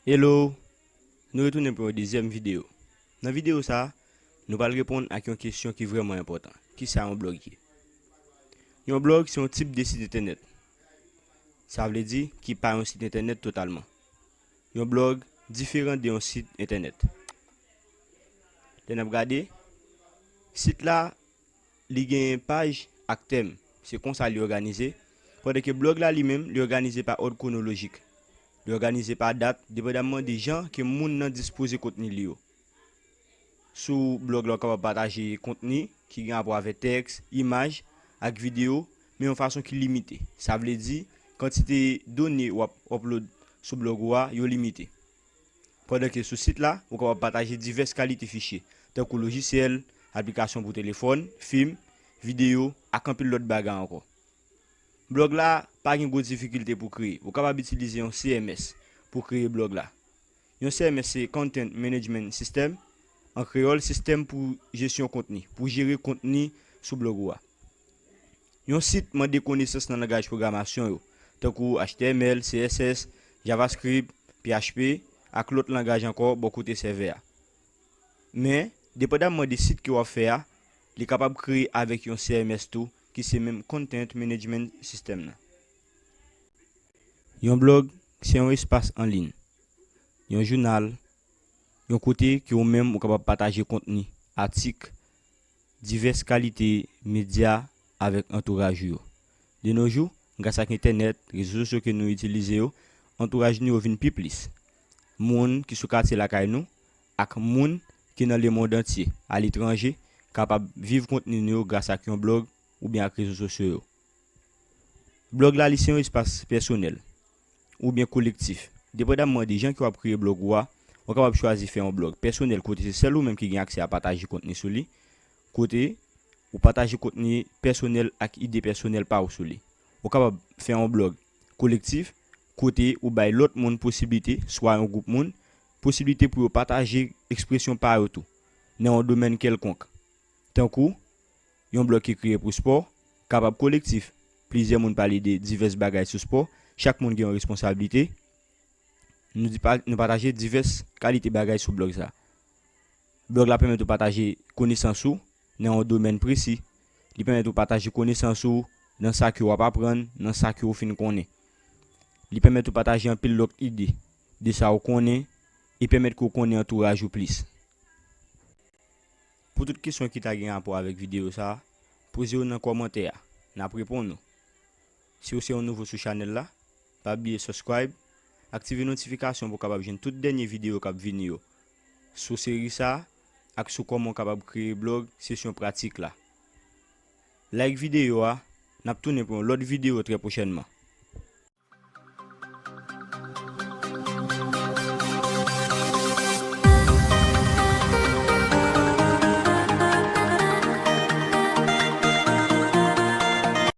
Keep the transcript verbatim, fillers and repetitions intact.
Hello, nou retounen pou yon dezyèm videyo. Nan videyo sa a, nou pral reponn ak yon kesyon ki vrèman enpòtan. Kisa yon blòg ye? Yon blòg se yon tip de sit entènèt. Sa vle di ki pa yon sit entènèt totalman. Yon blòg diferan de yon sit entènèt. Lè n ap gade, sit la, li gen paj ak tèm. Se konsa li òganize. Pandan ke blòg la li menm, li òganize pa òd kwonolojik. Li òganize pa dat, depandamman de jan ke moun nan dispoze kontni li yo. Sou blòg la, ou kapab pataje kontni ki gen rapò avèk tèks, imaj, ak videyo, men yon fason ki limite. Sa vle di, kantite done w ap upload sou blòg ou a, yo limite. Pandan ke sou sit la, ou kapab pataje divès kalite fichye, tankou lojisyèl, aplikasyon pou telefòn, fim, videyo, ak anpil lòt bagay ankò. Blòg la pa gen gwo difikilte pou kreye. Ou kapab itilize yon C M S pou kreye blòg la. Yon C M S se Content Management System, an kreyòl, sistèm pou jesyon kontni, pou jere kontni sou blòg ou a. Yon sit mande konesans nan langaj pwogramasyon yo, tankou H T M L, C S S, JavaScript, P H P, ak lòt langaj ankò bò kote sèvè a. Men, depandamman de sit ke w ap fè a, li kapab kreye avèk yon C M S tou, ki se menm Content Management System nan. Yon blòg se yon espas an liy, yon jounal, yon kote ke ou menm ou kapab pataje kontni, atik, divès kalite medya avèk antouraj ou yo. De nos jours, gras ak entènèt, rezo sosyo ke nou itilize yo, antouraj nou yo vin pi plis. Moun ki sou katye lakay nou ak moun ki nan lemonn antye, aletranje, kapab viv kontni nou yo gras ak yon blòg oubyen ak rezo sosyo yo. Blòg la, li se yon espas pèsonèl oubyen kolektif. Depandamman de jan ke w ap kreye blòg ou a, ou kapab chwazi fè yon blòg pèsonèl kote se sèl ou menm ki gen aksè a pataje kontni sou li, kote ou pataje kontni pèsonèl ak ide pèsonèl pa w sou li. Ou kapab fè yon blòg kolektif kote ou bay lòt moun posiblite, swa yon gwoup moun, posiblite pou yo pataje ekspresyon pa yo tou, nan yon domèn kèlkonk. Tankou, yon blòg ki kreye pou spò, kapab kolektif. Plizyè moun pale de divès bagay sou spò, chak moun gen yon responsablite. Nou di pa, nou pataje divès kalite bagay sou blòg sa. Blòg la pèmèt ou pataje konesans ou nan yon domèn presi. Li pèmèt ou pataje konesans ou nan sa ke w ap aprann, nan sa ke w fin konnen. Li pèmèt ou pataje anpil lòt ide de sa w konnen e pèmèt ke w konnen antouraj ou plis. Pou tout kesyon ki ta gen rapò avèk videyo sa a, poze yo nan kòmantè a, n ap reponn ou. Si w se yon nouvo sou chanèl la, pa bliye subscribe, aktive notifikasyon pou w kapab jwenn tout dènye videyo k ap vini yo sou seri sa a ak sou kòman w kapab kreye blòg sesyon pratik la. Like videyo a, n ap tounen pou yon lòt videyo trè pwochènman.